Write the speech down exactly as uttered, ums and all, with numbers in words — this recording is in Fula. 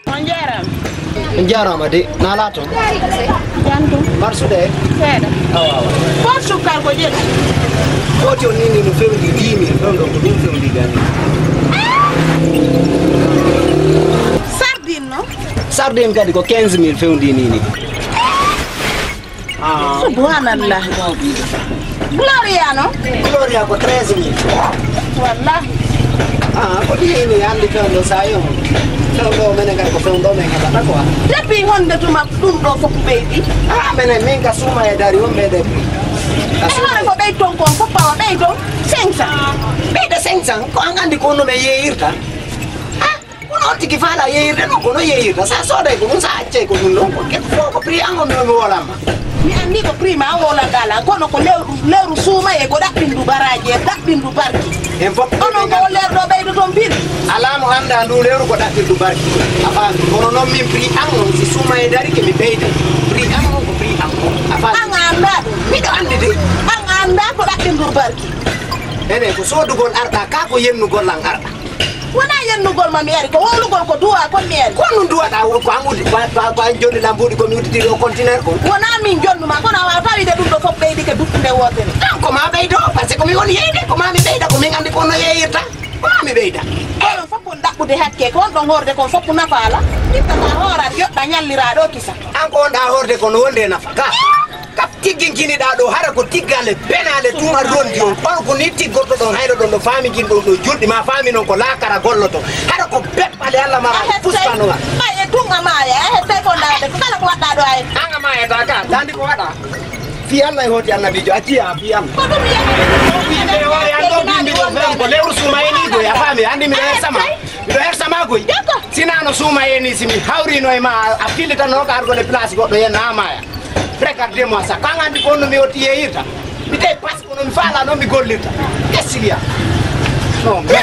On njaaraama. On njaaraama de, na alaa toon. Jam tum. Mbar suuɗe? Seeɗa. Awa, awa. Fof sukkal ko jeɗɗi. Foti on nini no fewndi dix mille, ɗon ɗon ko ɗum fewndi gani. Sardine no? Sardine kadi ko quinze mille fewndi nini. Ah. Subhanallah. Gloria no? Gloria ko treize mille. Wallahi. Ah, ko ɗi hini hannde fewndo sayon. Fewndo menen kadi ko fewndo men heɓata quoi. Depuis honde tuma ɗum ɗo fof ɓeydi? Ah, menen min ka suuma e dari on ɓeyde. Ka e suuma. Hore ko ɓey ton kon fof pawa ɓey ton cinq cents. Ɓeyde cinq cents, ko an anndi ko no men yeeyirta. Ah, kono on tigi faala yeeyirde noon, kono yeeyirta. Sa sooday ko ɗum, sa accay ko ɗum ɗon, ko ke-, fof ko prix an on mi woolamma. Mi anndi ko prix ma woolanɗa la, kono ko lewru, lewru suuma e ko ɗaɓɓindu baraaji e ɗaɓɓindu barki. En fof. Onon ko on lewru ɗo ɓeydo toon pil. Alaa mo annda ndu lewru ko ɗaɓɓindu barki. A faami? Kono noon min prix an on, si suuma e dari ke mi ɓeyda. Prix an on ko prix an on. A faami? An a annda ɗum. Miɗo anndi de. An a annda ko ɗaɓɓindu barki. Ene ko soodugol arɗa, ka ko yennugol lan arɗa. Wonaa yennugol ma mi ari, ko wowlugol ko duwa kon mi ari. Ko ɗum duwaɗaa, ko an uddi, ko, ko, ko an jonni lambuuɗi ko mi udditiri o conteneur kon. Wonaa min jonnuma, kono a waawataa wiide ɗum ɗo fof ɓeydike duttunde wootere. An ko maa ɓeydo, parce que ko mi woni yeeyde, ko maa mi ɓeyda, ko min anndi ko no yeeyirta, ko maa mi ɓeyda. Onon fof on ɗaɓɓude hakke, ko on ɗon hoorde kon fof nafaala. Ittata hooraat, yoɗɗa, ñalliraaɗo, kisa. An ko on ɗaa hoorde kon wonde nafa, ka? Kap tigginkiniɗaa ɗo, hara ko tiggaale penaale tuma rondi on. On ko ni tiggortoɗon haylo ɗon ɗo faamijin ɗon ɗo julɗi, ma faami noon ko laakara golloto. Hara ko beppale Allah mara fuskano ngal. Ay, e tun a maaya, a hettay ko ndaade, ko kala ko waɗɗaa ɗo ay. An a maayata ka, daandi ko waɗa. Fii Allah e hooti annabiijo, a jiyaa fii Allah. Ko ɗum yiyata. Ɗo bimbi e hoore an, ɗo bimbi ɗo fen ko lewru suuma e ni goy, a faami, anndi miɗo hersama. Miɗo hersama goy. Sinaa no suuma e ni, si mi hawrino e ma, a fillitano ka argol e place goɗɗo yen, a maaya. Regardez-moi ça. Ko an anndi ko on no mi woti yeeyirta. Mi tawi parce que no mi faala, no mi gollirta. Qu'est-ce qu'il y a? Non, mais